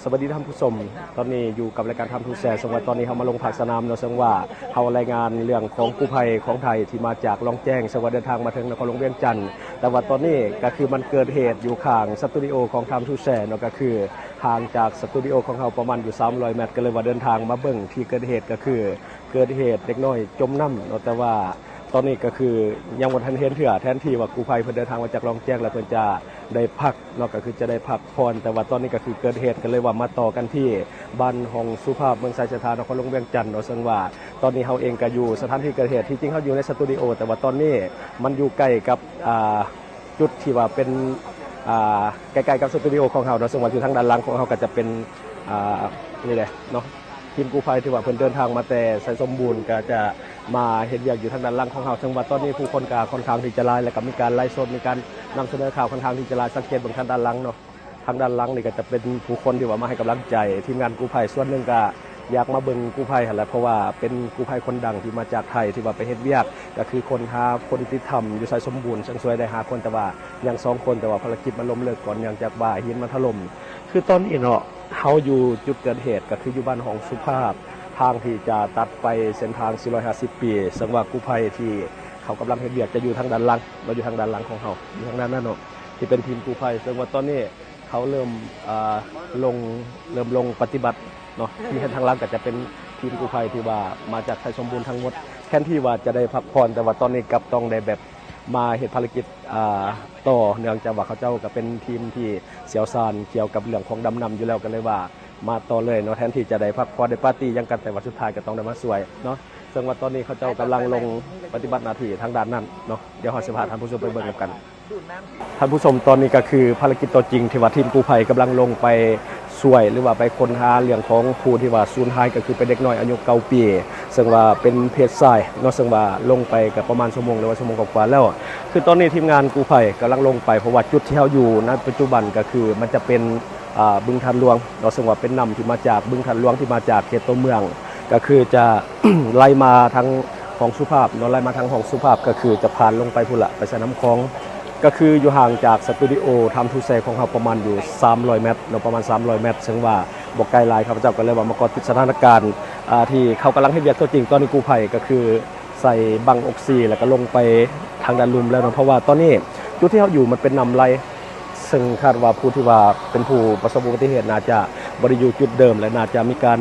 ສະບາຍດີທ່ານຜູ້ຊົມ, ຕອນນີ້ຢູ່ກັບລາຍການ Time to Share ເຊິ່ງວ່າຕອນນີ້ເຮົາມາລົງພາກສະໜາມເນາະ, ເຊິ່ງວ່າເຮົາລາຍງານເລື່ອງຂອງກູ້ໄພຂອງໄທທີ່ມາຈາກລ່ອງແຈ້ງ ເຊິ່ງວ່າເດີນທາງມາເຖິງນະຄອນຫຼວງວຽງຈັນ. ແຕ່ວ່າຕອນນີ້ກໍຄືມັນເກີດເຫດຢູ່ຂ້າງສະຕູດິໂອຂອງ Time to Share ເນາະ, ກໍຄືຫ່າງຈາກສະຕູດິໂອຂອງເຮົາປະມານຢູ່ສາມຮ້ອຍແມັດ, ກໍເລີຍວ່າເດີນທາງມາເບິ່ງທີ່ເກີດເຫດ ກໍຄືເກີດເຫດເດັກນ້ອຍຈົມນ້ຳເນາະ. ແຕ່ວ່າຕອນນີ້ກໍຄືຍັງບໍ່ທັນເຫັນເທື່ອ, ແທນທີ່ວ່າກູ້ໄພເພິ່ນເດີນທາງມາຈາກລ່ອງແຈ້ງ ແລ້ວເພິ່ນຈະໄດ້ພັກ ເນາະ, ກໍຄືຈະໄດ້ພັກຜ່ອນ, ແຕ່ວ່າຕອນນີ້ກໍຄືເກີດເຫດ ກໍເລີຍວ່າມາຕໍ່ກັນທີ່ບ້ານຮ່ອງສຸພາບ ເມືອງໄຊເສດຖາ ນະຄອນຫຼວງວຽງຈັນເນາະ, ເຊິ່ງວ່າຕອນນີ້ເຮົາເອງກໍຢູ່ສະຖານທີ່ເກີດເຫດ. ທີ່ຈິງເຮົາຢູ່ໃນສະຕູດິໂອ ແຕ່ວ່າຕອນນີ້ມັນຢູ່ໃກ້ກັບ ອ່າ ຈຸດທີ່ວ່າເປັນ ອ່າ ໃກ້ໆກັບສະຕູດິໂອຂອງເຮົາເນາະ, ເຊິ່ງວ່າຢູ່ທາງດ້ານຫຼັງຂອງເຮົາກໍຈະເປັນ ອ່າ ນີ້ແຫຼະເນາະ, ທີມກູ້ໄພທີ່ວ່າເພິ່ນເດີນທາງມາແຕ່ໄຊສົມບູນ ກໍຈະມາເຮັດວຽກຢູ່ທາງດ້ານຫຼັງຂອງເຮົາ, ເຊິ່ງວ່າຕອນນີ້ຜູ້ຄົນກໍຄ່ອນຂ້າງທີ່ຈະຫຼາຍ ແລ້ວກໍມີການໄລຟ໌ສົດ ມີການນຳສະເໜີຂ່າວຄ່ອນຂ້າງທີ່ຈະຫຼາຍ. ສັງເກດເບິ່ງທາງດ້ານຫຼັງເນາະ, ທາງດ້ານຫຼັງນີ້ກໍຈະເປັນຜູ້ຄົນທີ່ວ່າມາໃຫ້ກຳລັງໃຈທີມງານກູ້ໄພ. ສ່ວນໜຶ່ງກໍຢາກມາເບິ່ງກູ້ໄພຫັ້ນແຫຼະ, ເພາະວ່າເປັນກູ້ໄພຄົນດັງທີ່ມາຈາກໄທ ທີ່ວ່າໄປເຮັດວຽກ ກໍຄືຄົ້ນຫາຄົນຕິດຖ້ຳຢູ່ໄຊສົມບູນ ເຊິ່ງຊ່ວຍໄດ້ຫ້າຄົນ ແຕ່ວ່າຍັງສອງຄົນ, ແຕ່ວ່າພາລະກິດມັນລົ້ມເລີກກ່ອນ ເນື່ອງຈາກວ່າຫີນມັນຖະຫຼົ່ມ. ຄືຕອນນີ້ເນາະ ເຮົາຢູ່ຈຸດເກີດເຫດ ກໍຄືຢູ່ບ້ານຮ່ອງສຸພາບ ທາງທີ່ຈະຕັດໄປເສັ້ນທາງສີ່ຮ້ອຍຫ້າສິບປີ, ເຊິ່ງວ່າກູ້ໄພທີ່ເຂົາກຳລັງເຮັດວຽກຈະຢູ່ທາງດ້ານຫຼັງເນາະ, ຢູ່ທາງດ້ານຫຼັງຂອງເຮົາ ຢູ່ທາງດ້ານນັ້ນເນາະ ທີ່ເປັນທີມກູ້ໄພ. ເຊິ່ງວ່າຕອນນີ້ເຂົາເລີ່ມ ອ່າ ລົງ ເລີ່ມລົງປະຕິບັດເນາະ, ທີ່ເຫັນທາງຫຼັງກໍຈະເປັນທີມກູ້ໄພທີ່ວ່າມາຈາກໄຊສົມບູນທັງໝົດ, ແທນທີ່ວ່າຈະໄດ້ພັກຜ່ອນ ແຕ່ວ່າຕອນນີ້ກັບຕ້ອງໄດ້ແບບມາເຮັດພາລະກິດ ອ່າ ຕໍ່ ເນື່ອງຈາກວ່າເຂົາເຈົ້າກໍເປັນທີມທີ່ຊ່ຽວຊານກ່ຽວກັບເລື່ອງຂອງດຳນ້ຳຢູ່ແລ້ວ ກໍເລີຍວ່າມາຕໍ່ເລີຍເນາະ, ແທນທີ່ຈະໄດ້ພັກຜ່ອນໄດ້ປາຕີ້ຫຍັງກັນ ແຕ່ວ່າສຸດທ້າຍກໍຕ້ອງໄດ້ມາຊ່ວຍເນາະ. ເຊິ່ງວ່າຕອນນີ້ເຂົາເຈົ້າກຳລັງລົງປະຕິບັດໜ້າທີ່ທາງດ້ານນັ້ນເນາະ, ດຽວເຮົາຊິພາທ່ານຜູ້ຊົມໄປເບິ່ງນຳກັນ. ທ່ານຜູ້ຊົມ, ຕອນນີ້ກໍຄືພາລະກິດຕົວຈິງທີ່ວ່າທີມກູ້ໄພກຳລັງລົງໄປຊ່ວຍ ຫຼືວ່າໄປຄົ້ນຫາເລື່ອງຂອງຜູ້ທີ່ວ່າສູນຫາຍ ກໍຄືເປັນເດັກນ້ອຍອາຍຸເກົ້າປີ ເຊິ່ງວ່າເປັນເພດຊາຍເນາະ, ເຊິ່ງວ່າລົງໄປກໍປະມານຊົ່ວໂມງ ຫຼືວ່າຊົ່ວໂມງກວ່າໆແລ້ວ. ຄືຕອນນີ້ທີມງານກູ້ໄພກຳລັງລົງໄປ ເພາະວ່າຈຸດທີ່ເຮົາຢູ່ໃນປັດຈຸບັນກໍຄືມັນຈະເປັນ ອ່າ ບຶງທາດຫຼວງເນາະ, ເຊິ່ງວ່າເປັນນ້ຳທີ່ມາຈາກບຶງທາດຫຼວງ ທີ່ມາຈາກເຂດຕົວເມືອງ ກໍຄືຈະໄຫຼມາທາງຮ່ອງສຸພາບເນາະ, ໄຫຼມາທາງຮ່ອງສຸພາບ ກໍຄືຈະຜ່ານລົງໄປພຸ້ນລະ ໄປໃສ່ນ້ຳຂອງ. ກໍຄືຢູ່ຫ່າງຈາກສະຕູດິໂອ Time to Share ຂອງເຮົາປະມານຢູ່ສາມຮ້ອຍແມັດເນາະ, ປະມານສາມຮ້ອຍແມັດ ເຊິ່ງວ່າບໍ່ໄກຫຼາຍ. ຂ້າພະເຈົ້າກໍເລີຍວ່າມາເກາະຕິດສະຖານະການ ອ່າ ທີ່ເຂົາກຳລັງເຮັດວຽກຕົວຈິງ. ຕອນນີ້ກູ້ໄພກໍຄືໃສ່ບັ້ງອົກຊີ ແລ້ວກໍລົງໄປທາງດ້ານລຸ່ມແລ້ວເນາະ, ເພາະວ່າຕອນນີ້ຈຸດທີ່ເຮົາຢູ່ມັນເປັນນ້ຳໄຫຼ ເຊິ່ງຄາດວ່າຜູ້ທີ່ວ່າເປັນຜູ້ປະສົບອຸບັດຕິເຫດໜ້າຈະບໍ່ໄດ້ຢູ່ຈຸດເດີມ ແລະ ໜ້າຈະມີການ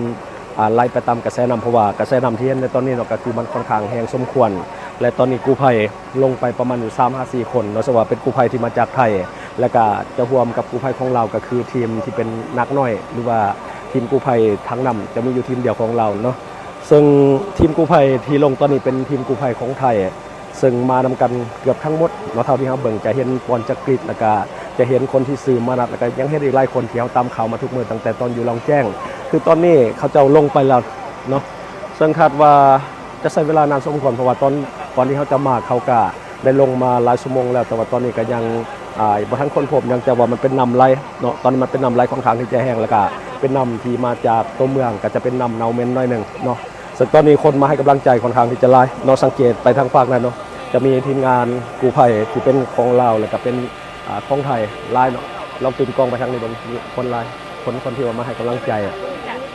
ອ່າ ໄຫຼໄປຕາມກະແສນ້ຳ, ເພາະວ່າກະແສນ້ຳທີ່ເຫັນໃນຕອນນີ້ເນາະ ກໍຄືມັນຄ່ອນຂ້າງແຮງສົມຄວນ. ແລະ ຕອນນີ້ກູ້ໄພລົງໄປປະມານຢູ່ສາມຫາສີ່ຄົນເນາະ, ເຊິ່ງວ່າເປັນກູ້ໄພທີ່ມາຈາກໄທ ແລະ ກະຈະຮ່ວມກັບກູ້ໄພຂອງລາວ ກໍຄືທີມທີ່ເປັນນາກນ້ອຍ ຫຼືວ່າທີມກູ້ໄພທາງນ້ຳ ຈະມີຢູ່ທີມດຽວຂອງລາວເນາະ. ເຊິ່ງທີມກູ້ໄພທີ່ລົງຕອນນີ້ເປັນທີມກູ້ໄພຂອງໄທ ເຊິ່ງມານຳກັນເກືອບທັງໝົດເນາະ, ເທົ່າທີ່ເຮົາເບິ່ງຈະເຫັນປອນຈັກກຣິດ ແລ້ວກະຈະເຫັນຄົນທີ່ຊື່ມານັດ ແລ້ວກະຍັງເຫັນອີກຫຼາຍຄົນທີ່ເຮົາຕາມຂ່າວມາທຸກມື້ ຕັ້ງແຕ່ຕອນຢູ່ລ່ອງແຈ້ງ. ຄືຕອນນີ້ເຂົາເຈົ້າລົງໄປແລ້ວເນາະ, ເຊິ່ງຄາດວ່າຈະໃຊ້ເວລານານສົມຄວນ ເພາະວ່າຕອນ ກ່ອນທີ່ເຮົາຈະມາ ເຂົາກະໄດ້ລົງມາຫຼາຍຊົ່ວໂມງແລ້ວ, ແຕ່ວ່າຕອນນີ້ກະຍັງ ອ່າ ບໍ່ທັນຄົ້ນພົບ ເນື່ອງຈາກວ່າມັນເປັນນ້ຳໄຫຼເນາະ, ຕອນນີ້ມັນເປັນນ້ຳໄຫຼຄ່ອນຂ້າງທີ່ຈະແຮງ ແລ້ວກະເປັນນ້ຳທີ່ມາຈາກຕົວເມືອງ ກະຈະເປັນນ້ຳເນົ່າເໝັນໜ້ອຍໜຶ່ງເນາະ. ເຊິ່ງຕອນນີ້ຄົນມາໃຫ້ກຳລັງໃຈຄ່ອນຂ້າງທີ່ຈະຫຼາຍເນາະ, ສັງເກດໄປທາງຟາກນັ້ນເນາະ ຈະມີທີມງານກູ້ໄພທີ່ເປັນຂອງລາວ ແລ້ວກະເປັນ ອ່າ ຂອງໄທຫຼາຍເນາະ. ລອງຕີນກ້ອງໄປທາງນີ້ເບິ່ງ ຄົນຫຼາຍ ຄົນ ຄົນທີ່ວ່າມາໃຫ້ກຳລັງໃຈ.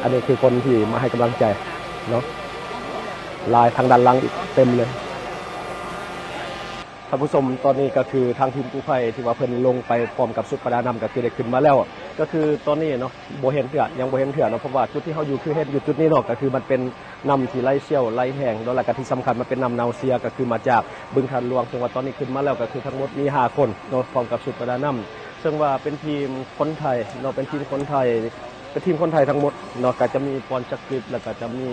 ອັນນີ້ຄືຄົນທີ່ມາໃຫ້ກຳລັງໃຈເນາະ, ຫຼາຍ ທາງດ້ານຫຼັງອີກເຕັມເລີຍ. ທ່ານຜູ້ຊົມ, ຕອນນີ້ກໍຄືທາງທີມກູ້ໄພທີ່ວ່າເພິ່ນລົງໄປພ້ອມກັບຊຸດປະດານ້ຳ ກໍຄືໄດ້ຂຶ້ນມາແລ້ວ. ກໍຄືຕອນນີ້ເນາະ ບໍ່ເຫັນເທື່ອ ຍັງບໍ່ເຫັນເທື່ອເນາະ, ເພາະວ່າຈຸດທີ່ເຮົາຢູ່ຄືເຫັນຢູ່ຈຸດນີ້ເນາະ ກໍຄືມັນເປັນນ້ຳທີ່ໄຫຼສ່ຽວໄຫຼແຮງເນາະ, ແລ້ວກໍທີ່ສຳຄັນມັນເປັນນ້ຳເນົ່າເສຍ ກໍຄືມາຈາກບຶງທາດຫຼວງ. ເຊິ່ງວ່າຕອນນີ້ຂຶ້ນມາແລ້ວ ກໍຄືທັງໝົດມີຫ້າຄົນເນາະ ພ້ອມກັບຊຸດປະດານ້ຳ, ເຊິ່ງວ່າເປັນທີມຄົນໄທເນາະ, ເປັນທີມຄົນໄທ ເປັນທີມຄົນໄທທັງໝົດເນາະ, ກໍຈະມີປອນຈັກກຣິດ ແລ້ວກໍຈະມີ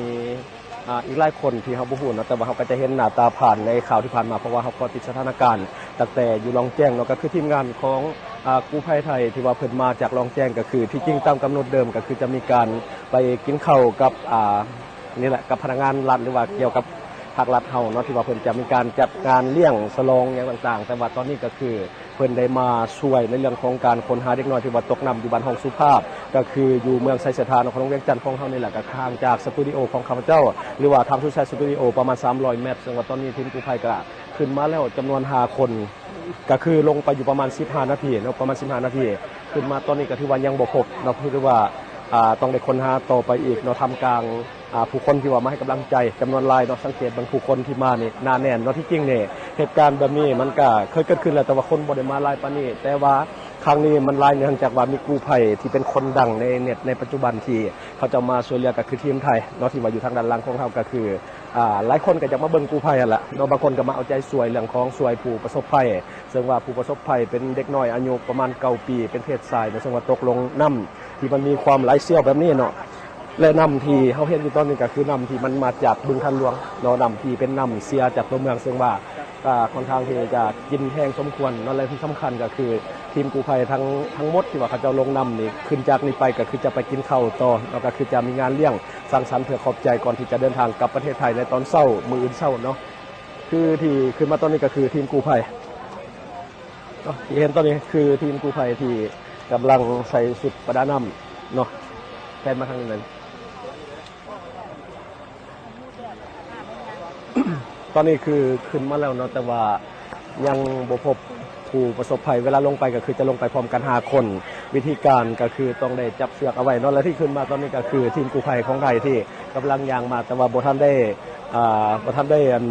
ອ່າ ອີກຫຼາຍຄົນທີ່ເຮົາບໍ່ຮູ້ເນາະ, ແຕ່ວ່າເຮົາກໍຈະເຫັນໜ້າຕາຜ່ານໃນຂ່າວທີ່ຜ່ານມາ ເພາະວ່າເຮົາກໍຕິດສະຖານະການຕັ້ງແຕ່ຢູ່ລ່ອງແຈ້ງເນາະ. ກໍຄືທີມງານຂອງ ອ່າ ກູ້ໄພໄທທີ່ວ່າເພິ່ນມາຈາກລ່ອງແຈ້ງ ກໍຄືທີ່ຈິງຕາມກຳນົດເດີມ ກໍຄືຈະມີການໄປກິນເຂົ້າກັບ ອ່າ ນີ້ແຫຼະ ກັບພະນັກງານລັດ ຫຼືວ່າກ່ຽວກັບພາກລັດເຮົາເນາະ ທີ່ວ່າເພິ່ນຈະມີການຈັດງານລ້ຽງສະຫຼອງຫຍັງຕ່າງໆ, ແຕ່ວ່າຕອນນີ້ກໍຄື ເພິ່ນໄດ້ມາຊ່ວຍໃນເລື່ອງຂອງການຄົ້ນຫາເດັກນ້ອຍທີ່ວ່າຕົກນ້ຳຢູ່ບ້ານຮ່ອງສຸພາບ ກໍຄືຢູ່ເມືອງໄຊເສດຖາ ນະຄອນຫຼວງວຽງຈັນຂອງເຮົານີ້ແຫຼະ, ກໍຫ່າງຈາກສະຕູດິໂອຂອງຂ້າພະເຈົ້າ ຫຼືວ່າ Time to Share ສະຕູດິໂອ ປະມານສາມຮ້ອຍແມັດ, ເຊິ່ງວ່າຕອນນີ້ທີມກູ້ໄພກໍຂຶ້ນມາແລ້ວຈຳນວນຫ້າຄົນ, ກໍຄືລົງໄປຢູ່ປະມານສິບຫ້ານາທີເນາະ, ປະມານສິບຫ້ານາທີ, ຂຶ້ນມາຕອນນີ້ກໍຖືວ່າຍັງບໍ່ຄົບເນາະ, ຖືວ່າ ອ່າ ຕ້ອງໄດ້ຄົ້ນຫາຕໍ່ໄປອີກເນາະ ທ່າມກາງ ອ່າ ຜູ້ຄົນທີ່ວ່າມາໃຫ້ກຳລັງໃຈຈຳນວນຫຼາຍເນາະ. ສັງເກດເບິ່ງຜູ້ຄົນທີ່ມານີ້ໜາແໜ້ນເນາະ. ທີ່ຈິງນີ້ເຫດການແບບນີ້ມັນກະເຄີຍເກີດຂຶ້ນແລ້ວ ແຕ່ວ່າຄົນບໍ່ໄດ້ມາຫຼາຍປານນີ້. ແຕ່ວ່າຄັ້ງນີ້ມັນຫຼາຍເນື່ອງຈາກວ່າມີກູ້ໄພທີ່ເປັນຄົນດັງໃນເນັດໃນປັດຈຸບັນ ທີ່ເຂົາເຈົ້າມາຊ່ວຍເຫຼືອ ກະຄືທີມໄທເນາະ ທີ່ວ່າຢູ່ທາງດ້ານຫຼັງຂອງເຮົາ ກະຄື ອ່າ ຫຼາຍຄົນກະຢາກມາເບິ່ງກູ້ໄພຫັ້ນລະເນາະ. ບາງຄົນກະມາເອົາໃຈຊ່ວຍເລື່ອງຂອງຊ່ວຍຜູ້ປະສົບໄພ ເຊິ່ງວ່າຜູ້ປະສົບໄພເປັນເດັກນ້ອຍອາຍຸປະມານເກົ້າປີ ເປັນເພດຊາຍເນາະ ເຊິ່ງວ່າຕົກລົງນ້ຳທີ່ມັນມີຄວາມໄຫຼສ່ຽວແບບນີ້ເນາະ. ແລະ ນ້ຳທີ່ເຮົາເຫັນຢູ່ຕອນນີ້ກະຄືນ້ຳທີ່ມັນມາຈາກບຶງທານຫຼວງເນາະ ນ້ຳທີ່ເປັນນ້ຳເຊຍຈາກຕົວເມືອງ ເຊິ່ງວ່າ ກະຄ່ອນຂ້າງທີ່ຈະກິນແຮງສົມຄວນເນາະ. ແລະ ທີ່ສຳຄັນກະຄືທີມກູ້ໄພທັງ ທັງໝົດທີ່ວ່າເຂົາເຈົ້າລົງນ້ຳນີ້ ຂຶ້ນຈາກນີ້ໄປກະຄືຈະໄປກິນເຂົ້າຕໍ່ເນາະ ກະຄືຈະມີງານລ້ຽງສັງສັນເພື່ອຂອບໃຈ ກ່ອນທີ່ຈະເດີນທາງກັບປະເທດໄທໃນຕອນເຊົ້າ ມື້ອື່ນເຊົ້າເນາະ. ຄືທີ່ຂຶ້ນມາຕອນນີ້ກະຄືທີມກູ້ໄພ ເນາະ ທີ່ເຫັນຕອນນີ້ຄືທີມກູ້ໄພທີ່ກຳລັງໃສ່ຊຸດປະດານ້ຳເນາະ. ແພນມາທາງນີ້ແມ່ນ ຕອນນີ້ຄືຂຶ້ນມາແລ້ວເນາະ ແຕ່ວ່າຍັງບໍ່ພົບຜູ້ປະສົບໄພ. ເວລາລົງໄປກະຄືຈະລົງໄປພ້ອມກັນຫ້າຄົນ. ວິທີການກະຄືຕ້ອງໄດ້ຈັບເຊືອກເອົາໄວ້ເນາະ. ແລະ ທີ່ຂຶ້ນມາຕອນນີ້ກະຄືທີມກູ້ໄພຂອງໄທທີ່ກຳລັງຍ່າງມາ ແຕ່ວ່າບໍ່ທັນໄດ້ ອ່າ ບໍ່ທັນໄດ້ ອັນ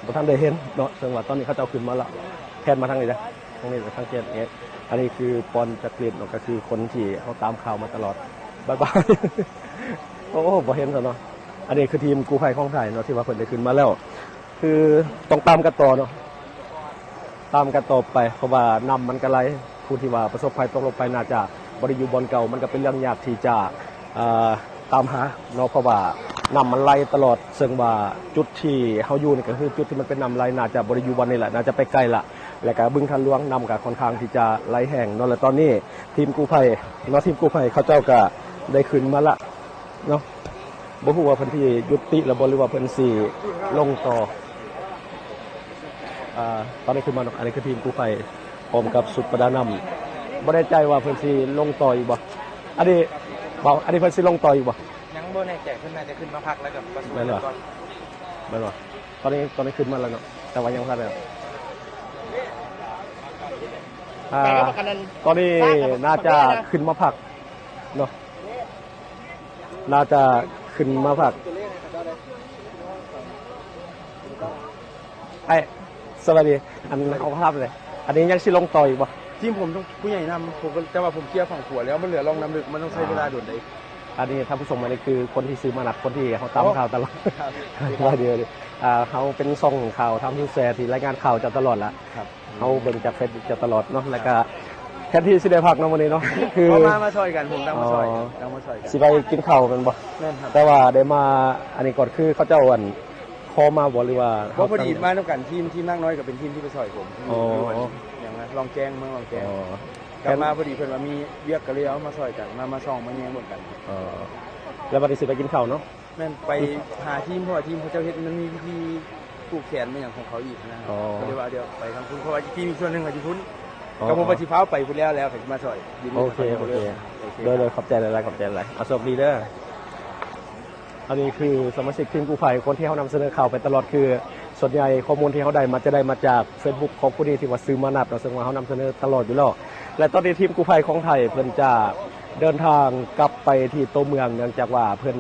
ບໍ່ທັນໄດ້ເຫັນເນາະ. ເຊິ່ງວ່າຕອນນີ້ເຂົາເຈົ້າຂຶ້ນມາແລ້ວ. ແພນມາທາງນີ້ເດີ ທາງນີ້ສັງເກດເອງ. ອັນນີ້ຄື ປອນຈັກຣິດ ເນາະ ກະຄືຄົນທີ່ເຮົາຕາມຂ່າວມາຕະຫຼອດ. ບາຍບາຍ. ໂອ້ ບໍ່ເຫັນຊະເນາະ. ອັນນີ້ຄືທີມກູ້ໄພຂອງໄທເນາະ ທີ່ວ່າເພິ່ນໄດ້ຂຶ້ນມາແລ້ວ. ຄືຕ້ອງຕາມກັນຕໍ່ເນາະ ຕາມກັນຕໍ່ໄປ ເພາະວ່ານ້ຳມັນກະໄຫຼ. ຜູ້ທີ່ວ່າປະສົບໄພຕົກລົງໄປໜ້າຈະບໍ່ໄດ້ຢູ່ບ່ອນເກົ່າ. ມັນກະເປັນເລື່ອງຍາກທີ່ຈະ ອ່າ ຕາມຫາເນາະ ເພາະວ່ານ້ຳມັນໄຫຼຕະຫຼອດ ເຊິ່ງວ່າຈຸດທີ່ເຮົາຢູ່ນີ້ກະຄືຈຸດທີ່ມັນເປັນນ້ຳໄຫຼ ໜ້າຈະບໍ່ໄດ້ຢູ່ບ່ອນນີ້ລະ ໜ້າຈະໄປໄກລະ. ແລະກະບຶງທານຫຼວງ ນ້ຳກະຄ່ອນຂ້າງທີ່ຈະໄຫຼແຮງເນາະ. ແລະຕອນນີ້ທີມກູ້ໄພເນາະ ທີມກູ້ໄພເຂົາເຈົ້າກະໄດ້ຂຶ້ນມາລະເນາະ. ບໍ່ຮູ້ວ່າເພິ່ນຊິຢຸດຕິລະບໍ່ ຫຼືວ່າເພິ່ນຊິລົງຕໍ່. ອ່າ ຕອນນີ້ຂຶ້ນມາເນາະ ອັນນີ້ຄືທີມກູ້ໄພພ້ອມກັບຊຸດປະດານ້ຳ. ບໍ່ແນ່ໃຈວ່າເພິ່ນຊິລົງຕໍ່ອີກບໍ່. ອັນນີ້ ເວົ້າ ອັນນີ້ເພິ່ນຊິລົງຕໍ່ອີກບໍ່? ຍັງບໍ່ແນ່ໃຈ ເພິ່ນໜ້າຈະຂຶ້ນມາພັກແລ້ວກໍປະຊຸມ ແມ່ນບໍ່? ກ່ອນ ແມ່ນບໍ່? ຕອນນີ້ ຕອນນີ້ຂຶ້ນມາແລ້ວເນາະ ແຕ່ວ່າຍັງບໍ່ທັນແລ້ວ. ອ່າ ຕອນນີ້ໜ້າຈະຂຶ້ນມາພັກເນາະ ໜ້າຈະຂຶ້ນມາພັກ. ອ້າຍ ສະບາຍດີ. ອັນ ເຮົາຖາມແດ່ ອັນນີ້ຍັງຊິລົງຕໍ່ອີກບໍ່? ທີມຜົມຕ້ອງຜູ້ໃຫຍ່ນຳ ຜົມກໍ ແຕ່ວ່າຜົມເຄຍຝັ່ງຂົວແລ້ວ ມັນເຫຼືອລ່ອງນ້ຳເລິກ ມັນຕ້ອງໃຊ້ເວລາດົນໄດ໋. ອັນນີ້ທ່ານຜູ້ຊົມ ອັນນີ້ຄືຄົນທີ່ຊື່ມານັດ ຄົນທີ່ເຮົາຕາມຂ່າວຕະຫຼອດ. ໂອ້ ສະບາຍດີ. ອ່າ ເຮົາເປັນຊ່ອງຂ່າວ Time to Share ທີ່ລາຍງານຂ່າວເຈົ້າຕະຫຼອດລະ. ເຮົາເບິ່ງຈາກເຟສບຸກເຈົ້າຕະຫຼອດເນາະ ແລ້ວກະແທນທີ່ຊິໄດ້ພັກເນາະມື້ນີ້ເນາະ ຄື ເພາະວ່າມາຊ່ອຍກັນ ຜົມຕ້ອງມາຊ່ອຍ ອໍ ຕ້ອງມາຊ່ອຍກັນ ຊິໄປກິນເຂົ້າແມ່ນບໍ່? ແມ່ນຄັບ ແຕ່ວ່າໄດ້ມາອັນນີ້ກ່ອນ ຄືເຂົາເຈົ້າ ອັນ ຂໍມາບໍ່ ຫຼືວ່າ ບໍ່ ພໍດີມານຳກັນ ທີມ ທີມນາງນ້ອຍກໍເປັນທີມທີ່ໄປຊ່ອຍຜົມ ອໍ ຢູ່ ຢູ່ອັນຫຍັງນະ ລອງແຈ້ງ ເມືອງລອງແຈ້ງ ອໍ ກັບມາພໍດີເພິ່ນວ່າມີວຽກ ກໍເລີຍເອົາມາຊ່ອຍກັນ ມາ ມາສ່ອງມາແຍງເບິ່ງກັນ. ອໍ ແລ້ວບັດນີ້ຊິໄປກິນເຂົ້າເນາະ? ແມ່ນ ໄປຫາທີມ ເພາະວ່າທີມເຂົາເຈົ້າເຮັດມັນມີວິທີຜູກແຂນ ມີຫຍັງຂອງເຂົາອີກນະ ອໍ ກໍເລີຍວ່າດຽວໄປທາງພຸ້ນ ເພາະວ່າທີມອີກສ່ວນໜຶ່ງກໍຢູ່ພຸ້ນ ອໍ ກໍບໍ່ວ່າຊິຟ້າວໄປພຸ້ນແລ້ວ ແລ້ວກໍຊິມາຊ່ອຍຢູ່ນີ້. ໂອເຄ ໂອເຄ ໂດຍ ໂດຍ ຂອບໃຈຫຼາຍໆ ຂອບໃຈຫຼາຍໆ ເອົາ ໂຊກດີເດີ. ອັນນີ້ຄືສະມາຊິກທີມກູ້ໄພ ຄົນທີ່ເຮົານຳສະເໜີຂ່າວໄປຕະຫຼອດ ຄືສ່ວນໃຫຍ່ຂໍ້ມູນທີ່ເຮົາໄດ້ມາ ຈະໄດ້ມາຈາກເຟສບຸກຂອງຜູ້ນີ້ທີ່ວ່າຊື່ມານັດເນາະ ເຊິ່ງວ່າເຮົານຳສະເໜີຕະຫຼອດຢູ່ແລ້ວ ແລະ ຕອນນີ້ທີມກູ້ໄພຂອງໄທເພິ່ນຈະເດີນທາງກັບໄປທີ່ຕົວເມືອງ ເນື່ອງຈາກວ່າເພິ່ນ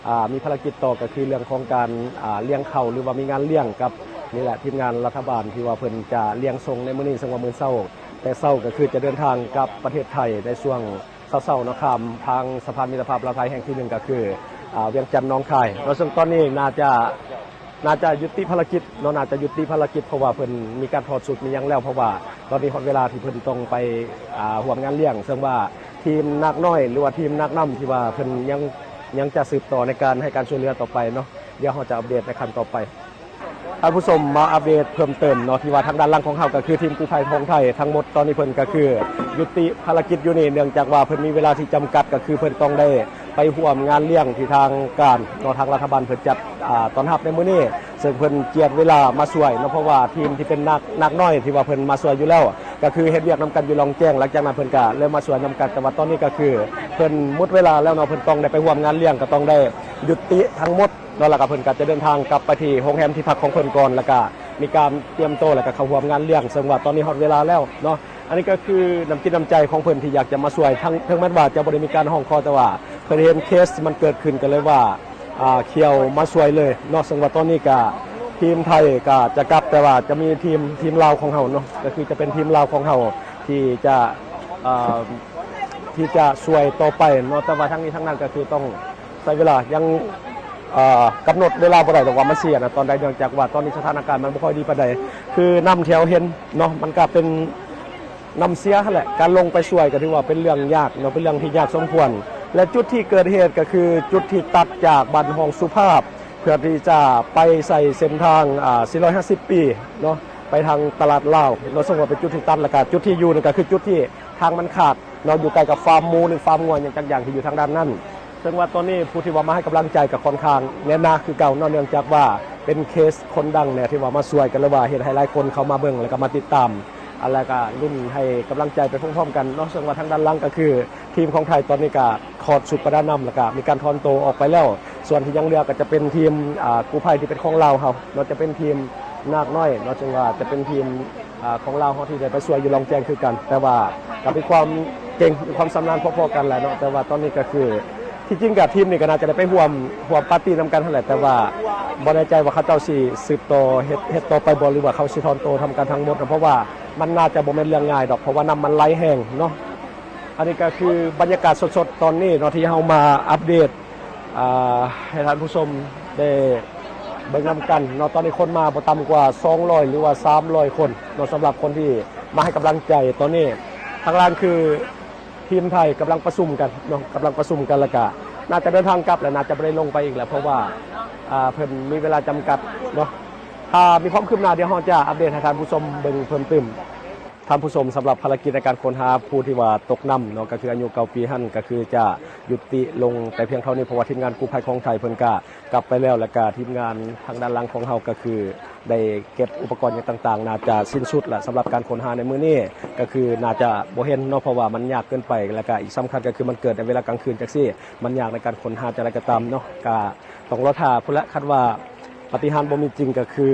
ອ່າ ມີພາລະກິດຕໍ່ ກໍຄືເລື່ອງຂອງການ ອ່າ ລ້ຽງເຂົ້າ ຫຼືວ່າມີງານລ້ຽງກັບ ນີ້ແຫຼະ ທີມງານລັດຖະບານ ທີ່ວ່າເພິ່ນຈະລ້ຽງສົ່ງໃນມື້ນີ້ ເຊິ່ງວ່າມື້ເຊົ້າ ແຕ່ເຊົ້າກໍຄືຈະເດີນທາງກັບປະເທດໄທໃນຊ່ວງເຊົ້າໆເນາະ ຂ້າມທາງສະພານມິດຕະພາບລາວໄທແຫ່ງທີໜຶ່ງ ກໍຄື ອ່າ ວຽງຈັນ ໜອງຄາຍເນາະ ເຊິ່ງຕອນນີ້ໜ້າຈະ ໜ້າຈະຍຸຕິພາລະກິດເນາະ ໜ້າຈະຍຸຕິພາລະກິດ ເພາະວ່າເພິ່ນມີການຖອດຊຸດມີຫຍັງແລ້ວ ເພາະວ່າຕອນນີ້ຮອດເວລາທີ່ເພິ່ນຕ້ອງໄປ ອ່າ ຮ່ວມງານລ້ຽງ ເຊິ່ງວ່າທີມນາກນ້ອຍ ຫຼືວ່າທີມນາກນຳ ທີ່ວ່າເພິ່ນຍັງ ຍັງຈະສືບຕໍ່ໃນການໃຫ້ການຊ່ວຍເຫຼືອຕໍ່ໄປເນາະ ດຽວເຮົາຈະອັບເດດໃນຂັ້ນຕໍ່ໄປ. ທ່ານຜູ້ຊົມ ມາອັບເດດເພີ່ມເຕີມເນາະ ທີ່ວ່າທາງດ້ານຫຼັງຂອງເຮົາກໍຄືທີມກູ້ໄພຂອງໄທທັງໝົດ ຕອນນີ້ເພິ່ນກໍຄືຍຸຕິພາລະກິດຢູ່ນີ້ ເນື່ອງຈາກວ່າເພິ່ນມີເວລາທີ່ຈຳກັດ ກໍຄືເພິ່ນຕ້ອງໄດ້ໄປຮ່ວມງານລ້ຽງທີ່ທາງການເນາະ ທາງລັດຖະບານເພິ່ນຈັດ ອ່າ ຕ້ອນຮັບໃນມື້ນີ້ ເຊິ່ງເພິ່ນຈຽດເວລາມາຊ່ວຍເນາະ ເພາະວ່າທີມທີ່ເປັນນາກ ນາກນ້ອຍທີ່ວ່າເພິ່ນມາຊ່ວຍຢູ່ແລ້ວ ກໍຄືເຮັດວຽກນຳກັນຢູ່ລ່ອງແຈ້ງ ຫຼັງຈາກນັ້ນເພິ່ນກໍເລີ່ມມາຊ່ວຍນຳກັນ ແຕ່ວ່າຕອນນີ້ກໍຄືເພິ່ນໝົດເວລາແລ້ວເນາະ ເພິ່ນຕ້ອງໄດ້ໄປຮ່ວມງານລ້ຽງ ກໍຕ້ອງໄດ້ຢຸດຕິທັງໝົດ ເນາະ ແລ້ວກໍເພິ່ນກໍຈະເດີນທາງກັບໄປທີ່ໂຮງແຮມທີ່ພັກຂອງເພິ່ນກ່ອນ ແລ້ວກໍມີການຕຽມໂຕ ແລ້ວກໍເຂົ້າຮ່ວມງານລ້ຽງ ເຊິ່ງວ່າຕອນນີ້ຮອດເວລາແລ້ວເນາະ ອັນນີ້ກໍຄືນ້ຳຈິດນ້ຳໃຈຂອງເພິ່ນທີ່ຢາກຈະມາຊ່ວຍ ທັງ ເຖິງແມ່ນວ່າຈະບໍ່ໄດ້ມີການຮ້ອງຂໍ ແຕ່ວ່າເພິ່ນເຫັນເຄສມັນເກີດຂຶ້ນ ກໍເລີຍວ່າ ອ່າ ຂ້ຽວມາຊ່ວຍເລີຍເນາະ. ເຊິ່ງວ່າຕອນນີ້ກະທີມໄທກະຈະກັບ ແຕ່ວ່າຈະມີທີມ ທີມລາວຂອງເຮົາເນາະ ກໍຄືຈະເປັນທີມລາວຂອງເຮົາທີ່ຈະ ເອີ່ ທີ່ຈະຊ່ວຍຕໍ່ໄປເນາະ. ແຕ່ວ່າທັງນີ້ທັງນັ້ນກໍຄືຕ້ອງ ໃຊ້ເວລາ ຍັງ ເອີ່ ກຳນົດເວລາບໍ່ໄດ້ດອກວ່າມັນຊິອັນນັ້ນຕອນໃດ ເນື່ອງຈາກວ່າຕອນນີ້ສະຖານະການມັນບໍ່ຄ່ອຍດີປານໃດ. ຄືນ້ຳທີ່ເຮົາເຫັນເນາະ ມັນກະເປັນນ້ຳເສຍຫັ້ນແຫຼະ ການລົງໄປຊ່ວຍກໍຖືວ່າເປັນເລື່ອງຍາກເນາະ ເປັນເລື່ອງທີ່ຍາກສົມຄວນ. ແລະ ຈຸດທີ່ເກີດເຫດກໍຄືຈຸດທີ່ຕັດຈາກບ້ານຮ່ອງສຸພາບ ເພື່ອທີ່ຈະໄປໃສ່ເສັ້ນທາງ ອ່າ ສີ່ຮ້ອຍຫ້າສິບປີເນາະ ໄປທາງຕະຫຼາດລາວເນາະ. ເຊິ່ງວ່າເປັນຈຸດທີ່ຕັດ ແລ້ວກະຈຸດທີ່ຢູ່ນີ້ກໍຄືຈຸດທີ່ທາງມັນຂາດເນາະ ຢູ່ໃກ້ກັບຟາມໝູ ຫຼື ຟາມງົວຫຍັງຈັກຢ່າງທີ່ຢູ່ທາງດ້ານນັ້ນ. ເຊິ່ງວ່າຕອນນີ້ຜູ້ທີ່ວ່າມາໃຫ້ກຳລັງໃຈກໍຄ່ອນຂ້າງແໜ້ນໜາຄືເກົ່າເນາະ ເນື່ອງຈາກວ່າເປັນເຄສຄົນດັງແດ່ທີ່ວ່າມາຊ່ວຍກັນ ຫຼືວ່າເຮັດໃຫ້ຫຼາຍຄົນເຂົ້າມາເບິ່ງ ແລ້ວກໍມາຕິດຕາມ ແລ້ວກໍລຸ້ນໃຫ້ກຳລັງໃຈໄປພ້ອມໆກັນເນາະ. ເຊິ່ງວ່າທາງດ້ານຫຼັງກໍຄືທີມຂອງໄທຕອນນີ້ກໍຖອດຊຸດປະດານ້ຳ ແລ້ວກໍມີການຖອນໂຕອອກໄປແລ້ວ. ສ່ວນທີ່ຍັງເຫຼືອກໍຈະເປັນທີມ ອ່າ ກູ້ໄພທີ່ເປັນຂອງລາວເຮົາເນາະ ຈະເປັນທີມນາກນ້ອຍເນາະ ເຊິ່ງວ່າຈະເປັນທີມ ອ່າ ຂອງລາວເຮົາທີ່ໄດ້ໄປຊ່ວຍຢູ່ລ່ອງແຈ້ງຄືກັນ ແຕ່ວ່າກໍມີຄວາມເກັ່ງ ມີຄວາມຊຳນານພໍໆກັນແຫຼະເນາະ. ແຕ່ວ່າຕອນນີ້ກໍຄືທີ່ຈິງກໍທີມນີ້ກໍໜ້າຈະໄດ້ໄປຮ່ວມ ຮ່ວມປາຕີ້ນຳກັນຫັ້ນແຫຼະ ແຕ່ວ່າບໍ່ແນ່ໃຈວ່າເຂົາເຈົ້າຊິສືບຕໍ່ເຮັດ ເຮັດຕໍ່ໄປບໍ່ ຫຼືວ່າເຂົາຊິຖອນໂຕທຳການທັງໝົດເນາະ ເພາະວ່າມັນໜ້າຈະບໍ່ແມ່ນເລື່ອງງ່າຍດອກ ເພາະວ່ານ້ຳມັນໄຫຼແຮງເນາະ. ອັນນີ້ກໍຄືບັນຍາກາດສົດໆຕອນນີ້ເນາະ ທີ່ເຮົາມາອັບເດດ ອ່າ ໃຫ້ທ່ານຜູ້ຊົມໄດ້ເບິ່ງນຳກັນເນາະ. ຕອນນີ້ຄົນມາບໍ່ຕ່ຳກວ່າສອງຮ້ອຍ ຫຼືວ່າສາມຮ້ອຍຄົນເນາະ ສຳລັບຄົນທີ່ມາໃຫ້ກຳລັງໃຈ. ຕອນນີ້ທາງຫຼັງຄືທີມໄທກຳລັງປະຊຸມກັນເນາະ ກຳລັງປະຊຸມກັນ ແລ້ວກະໜ້າຈະເດີນທາງກັບ ແລະ ໜ້າຈະບໍ່ໄດ້ລົງໄປອີກແລ້ວ ເພາະວ່າ ອ່າ ເພິ່ນມີເວລາຈຳກັດເນາະ. ຖ້າມີຄວາມຄືບໜ້າ ດຽວເຮົາຈະອັບເດດໃຫ້ທ່ານຜູ້ຊົມເບິ່ງເພີ່ມຕື່ມ. ທ່ານຜູ້ຊົມ ສຳລັບພາລະກິດໃນການຄົ້ນຫາຜູ້ທີ່ວ່າຕົກນ້ຳເນາະ ກໍຄືອາຍຸເກົ້າປີຫັ້ນ ກໍຄືຈະຍຸຕິລົງແຕ່ພຽງເທົ່ານີ້ ເພາະວ່າທີມງານກູ້ໄພຂອງໄທເພິ່ນກະກັບໄປແລ້ວ ແລ້ວກະທີມງານທາງດ້ານຫຼັງຂອງເຮົາກໍຄືໄດ້ເກັບອຸປະກອນຫຍັງຕ່າງໆ ໜ້າຈະສິ້ນສຸດລະ. ສຳລັບການຄົ້ນຫາໃນມື້ນີ້ກໍຄືໜ້າຈະບໍ່ເຫັນເນາະ ເພາະວ່າມັນຍາກເກີນໄປ ແລ້ວກະອີກສຳຄັນກໍຄືມັນເກີດໃນເວລາກາງຄືນຈັ່ງຊີ້ ມັນຍາກໃນການຄົ້ນຫາຈັ່ງໃດກໍຕາມເນາະ ກະ ຕ້ອງລໍຖ້າພຸ້ນລະ. ຄັນວ່າປາຕິຫານບໍ່ມີຈິງ ກໍຄື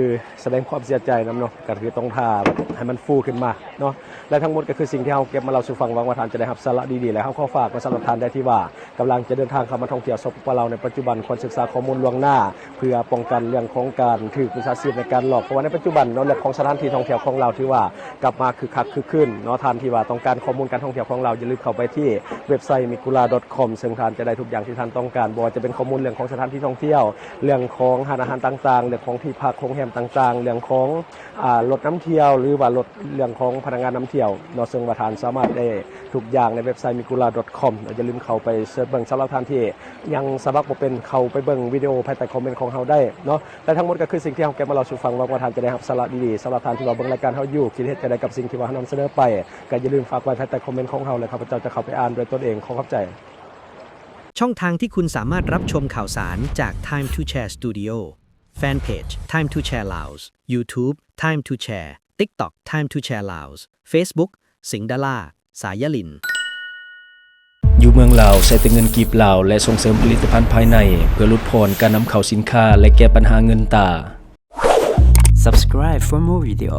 ສະແດງຄວາມເສຍໃຈນຳເນາະ ກໍຄືຕ້ອງຖ້າໃຫ້ມັນຟູຂຶ້ນມາເນາະ. ແລະ ທັງໝົດກໍຄືສິ່ງທີ່ເຮົາເກັບມາເລົ່າສູ່ຟັງ ຫວັງວ່າທ່ານຈະໄດ້ຮັບສາລະດີໆ. ແລະ ເຮົາຂໍຝາກໄວ້ສຳລັບທ່ານໃດທີ່ວ່າກຳລັງຈະເດີນທາງເຂົ້າມາທ່ອງທ່ຽວ ສປປ ລາວ ໃນປັດຈຸບັນ ຄວນສຶກສາຂໍ້ມູນລ່ວງໜ້າ ເພື່ອປ້ອງກັນເລື່ອງຂອງການຖືກມິດສາຊີບໃນການຫຼອກ ເພາະວ່າໃນປັດຈຸບັນເນາະ ເລື່ອງຂອງສະຖານທີ່ທ່ອງທ່ຽວຂອງລາວຖືວ່າ ກັບມາຄຶກຄັກຄຶກຄື້ນເນາະ. ທ່ານທີ່ວ່າຕ້ອງການຂໍ້ມູນການທ່ອງທ່ຽວຂອງລາວ ຢ່າລືມເຂົ້າໄປທີ່ເວັບໄຊ ມີກູລາ ດອດຄອມ ເຊິ່ງທ່ານຈະໄດ້ທຸກຢ່າງທີ່ທ່ານຕ້ອງການ ບໍ່ວ່າຈະເປັນຂໍ້ມູນເລື່ອງຂອງສະຖານທີ່ທ່ອງທ່ຽວ ເລື່ອງຂອງຮ້ານອາຫານຕ່າງໆ ເລື່ອງຂອງທີ່ພັກໂຮງແຮມຕ່າງໆ ເລື່ອງຂອງ ອ່າ ລົດນຳທ່ຽວ ຫຼືວ່າລົດ ເລື່ອງຂອງພະນັກງານນຳທ່ຽວເນາະ. ເຊິ່ງວ່າທ່ານສາມາດໄດ້ທຸກຢ່າງໃນເວັບໄຊ ມີກູລາ ດອດຄອມ ຢ່າລືມເຂົ້າໄປເສີດເບິ່ງ. ສຳລັບທ່ານທີ່ຍັງສະໝັກບໍ່ເປັນ ເຂົ້າໄປເບິ່ງວິດີໂອພາຍໃຕ້ຄອມເມັນຂອງເຮົາໄດ້ເນາະ. ແລະ ທັງໝົດກໍຄືສິ່ງທີ່ເຮົາເກັບມາເລົ່າສູ່ຟັງ ຫວັງວ່າທ່ານຈະໄດ້ຮັບສາລະດີໆ. ສຳລັບທ່ານທີ່ວ່າເບິ່ງລາຍການເຮົາຢູ່ ຄິດເຫັນຈັ່ງໃດກັບສິ່ງທີ່ວ່າເຮົານຳສະເໜີໄປ ກໍຢ່າລືມຝາກໄວ້ພາຍໃຕ້ຄອມເມັນຂອງເຮົາ ແລະ ຂ້າພະເຈົ້າຈະເຂົ້າໄປອ່ານດ້ວຍຕົນເອງ. ຂໍຂອບໃຈ. ช่องทางที่คุณสามารถรับชมข่าวสารจาก Time to Share Studio Fanpage Time to Share Laos YouTube Time to Share TikTok Time to Share Laos Facebook สิงห์ดารา สายยลิน ຢູ່ເມືອງລາວໃຊ້ແຕ່ເງິນກີບລາວ ແລະ ສົ່ງເສີມຜະລິດຕະພັນພາຍໃນ ເພື່ອຫຼຸດຜ່ອນການນຳເຂົ້າສິນຄ້າ ແລະ ແກ້ບັນຫາເງິນຕາ. Subscribe for more video.